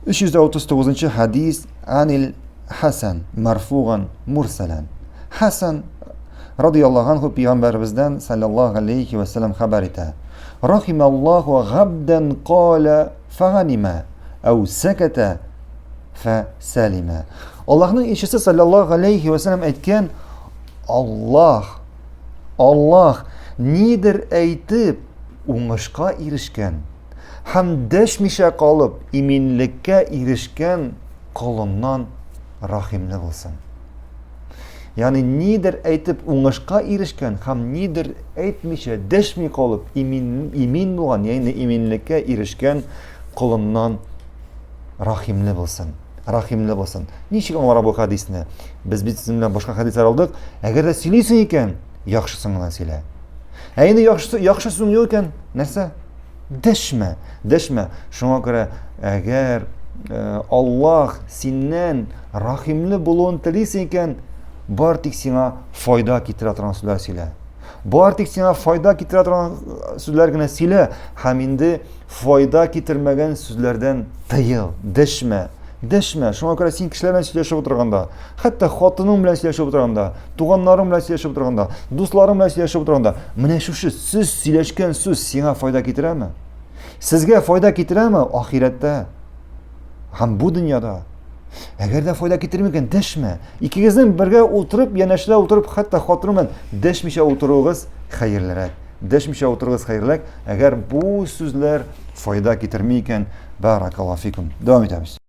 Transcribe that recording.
339 хадис анил Хасан марфуган мурсалан. Хасан радияллаһу анху пәйгамбәребездән саллаллаһу алейхи ва саллям хәбәр итә. Рахималлаһу габдан кала фаганима ау саката фа салима. Аллаһның илчесе саллаллаһу алейхи ва саллям әйткән, Аллаһ Аллаһ нидер әйтеп уңышка ирешкән һәм дәшмичә калып иминлеккә ирешкән колыннан рахимле булсын. Ягъни нидер әйтеп уңышка ирешкән һәм нидер әйтмичә, дәшми калып имин, имин булган, ягъни иминлеккә ирешкән колыннан рахимле булсын. Рахимле булсын. Ничек аңларга бу хәдисне? Без бит сезнең белән башка хәдисләр алдык. Әгәр дә сөйлисең икән, яхшысын гына сөйлә. Ә инде яхшысы, яхшы сүзең юк икән, нәрсә? Дәшмә, дәшмә. Шуңа күрә әгәр э, Аллаһ синнән рахимле булуын телисең икән, бар тик сиңа файда китерә торган сүзләр сөйлә. Бар тик сиңа файда китерә торган э, сүзләр генә сөйлә һәм инде файда китермәгән сүзләрдән тыел, дәшмә. Дәшмә. Шуңа күрә син кешеләр белән сөйләшеп утырганда, хәтта хатының белән сөйләшеп утырганда, туганнарың белән сөйләшеп утырганда, дусларың белән сөйләшеп утырганда, менә шушы сүз сөйләшкән сүз сиңа файда китерәме? Сезгә файда китерәме ахирәттә? Һәм бу дөньяда. Әгәр дә файда китерми икән, дәшмә. Икегезнең бергә утырып, янәшәдә утырып, хәтта хатының белән дәшмичә утыруыгыз хәерлерәк. Дәшмичә утырыгыз хәерлерәк, әгәр бу сүзләр файда китерми икән. Баракаллаһу фикум. Дәвам итәбез.